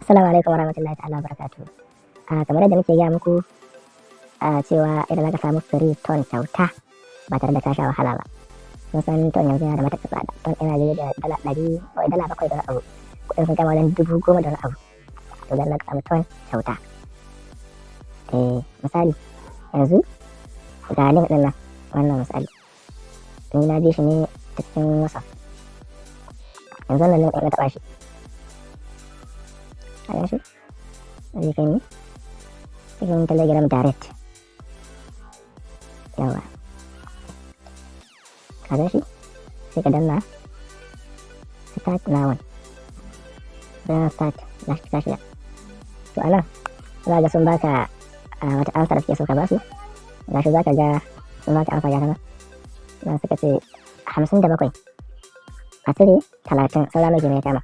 Assalamu alaikum warahmatullahi ta'ala wabarakatuh. Kamar yadda muke gaya muku cewa idan zaka samu free TON kyauta ba tare da ka sha wahala ba. Kun san TON yanzu yana da matuƙar tsada. TON yana da $100, wai $7 da wani abu. Kuɗin sun kama wajen 10,000 da wani abu. To, dan ka samu TON kyauta. Eh, misali yanzu ga link ɗin nan, wannan misali. Ni na bi shi ne ta cikin WhatsApp. Yanzu wannan link ɗin na taɓa shi. Ka gan shi? Zai kai ni cikin Telegram direct. Yawwa. Ka gan shi? Sai ka danna "Start now". Danna "Start", ga shi ka shiga. To, anan za ga sun baka wata amsa da suke so ka basu. Ga shi za ka ga sun baka amsa, ga ta nan. Nan suka ce 57 a cire 30, saura nawa kenan ya kama?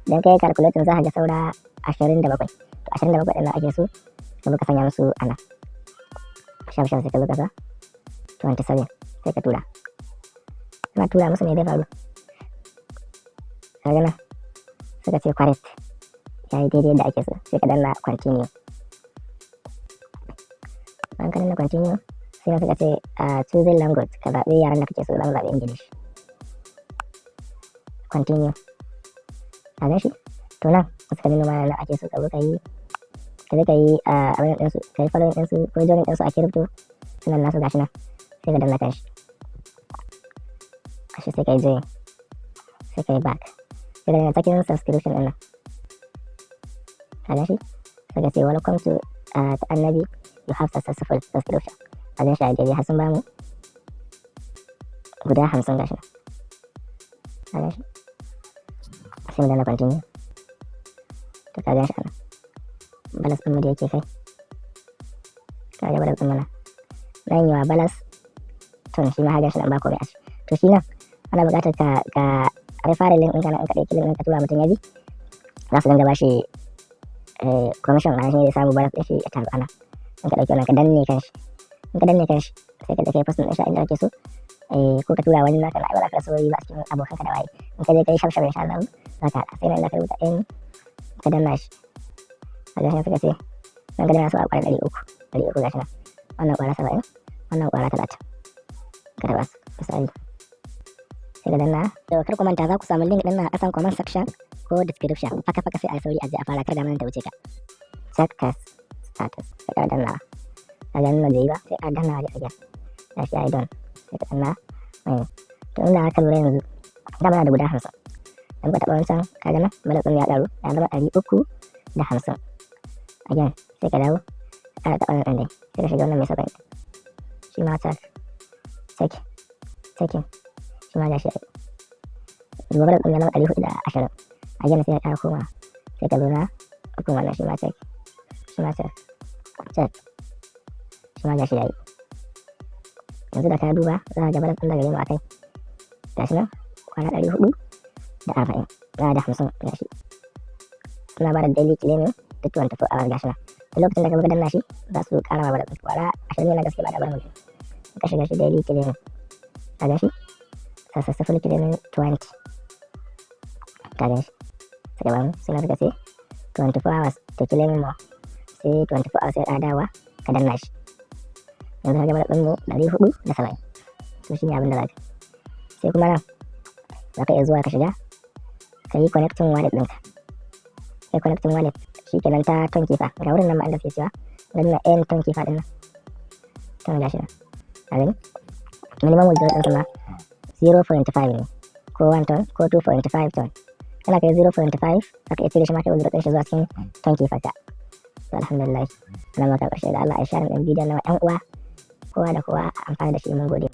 Idan ka yi calculating, za ka ga saura 27. To, 27 ɗin nan ake so ka zo ka sanya musu a nan. Shaf shaf, sai ka zo ka sa 27, sai ka tura. Kana tura musu, me zai faru? Ka ga nan suka ce correct, ya yi daidai yadda ake so. Sai ka danna "Continue". Bayan ka danna "Continue", sai suka ce "Choosing language", ka zaɓi yaren da kake so. Za mu zaɓi English. Continue. Ka gan shi? To, nan suka nuna mana nan ake so ka zo ka yi, ka je ka yi abin ɗinsu, ka yi following ɗinsu ko joining ɗinsu a crypto sunan nasu. Gashi nan, sai ka danna kan shi. Gashi, sai ka yi join, sai ka yi back, sai ka danna cikin subscription ɗin nan. Ka gan shi? Sai ka ce "Welcome to ta annabi, you have successful subscription". Ka gan shi a daidai, har sun bamu guda 50. Gashi nan, ka gan shi? Sai mu danna "Continue". To, ka gan shi anan, balance ɗin mu da yake kai. Ka ga balance ɗin mu nan, nan yawa balance. To, shi ma ka gan shi nan, ba komai a ciki. To, shi nan ana buƙatar ka referral link ɗinka na. In ka ɗauki link ɗin ka tura mutum ya bi, za su dinga ba shi commission. Ma'ana shi ne zai samu balance ɗin shi ya taru ana. In ka ɗauki wannan, ka danne kan shi, in ka danne kan shi, sai ka je ka yi posting ɗin shi a inda kake so, ko ka tura wani naka na ba za ka rasa wani ba a cikin abokanka da waye. In ka je ka yi shaf shaf, insha Allah za ka haɗa. Sai nan da ka rubuta in ka danna shi, a gashi suka ce nan ka danna su a ƙwara 300, 300. Gashi nan, wannan ƙwara 70, wannan ƙwara 30. Ka taɓa su misali, sai ka danna. To, kar ku manta, za ku samu link ɗin nan a ƙasan comment section ko description. Faka faka, sai a sauri a je a fara, kar da ta wuce ka. "Check test status", sai ka danna. Ka ga nuna bai yi ba, sai ka danna waje again. Gashi ya yi done, sai ka danna mai. To, inda aka lura, yanzu da muna da guda 50. Dan ka taɓa wancan, ka ga nan balance ɗin ya ƙaru, ya zama 350. Again, sai ka dawo ka ƙara taɓa nan ɗin dai, sai ka shiga wannan mai 70 shi ma, check, check, checking. Shi ma gashi, duba, balance ɗin ya zama 420. Again, sai ka ƙara koma, sai ka zo na ukun wannan, shi ma check, shi ma check, check. Shi ma gashi yayi. Yanzu da ka duba, za ka ga balance ɗin da gare mu akai, gashi nan kwana 440 na da 50. Gashi suna ba da daily claiming duk 24 hours. Gashi nan, duk lokacin da ka buga danna shi, za su ƙara ma balance kwara 20 ne na gaske ba da barin mutum. Ka shiga shi, daily claiming, ka gan shi, successful claiming 20. Ka gan shi? Suka ba mu suna, suka ce 24 hours to claiming more. Sai 24 hours sai ka dawowa ka danna shi. Yanzu ka ga balance ɗin mu 470. To, shi ne abin da za ka. Sai kuma nan za ka iya zuwa ka shiga ka yi connecting wallet ɗinka. Kai connecting wallet, shi kenan ta Tonkeeper. Ga wurin nan ma inda suke cewa ganna n Tonkeeper ɗin nan. To, gashi nan, ka gani, minimum withdrawal ɗinsa ma 0.5 ne, ko 1 TON ko 2.5 TON. Kana kai 0.5, za ka iya cire shi ma, kai withdraw ɗin shi zuwa cikin Tonkeeper ka. To, alhamdulillah, ana maka ƙarshe da Allah a share ɗin bidiyon na ƴan uwa, kowa da kowa amfani da shi. Mun gode.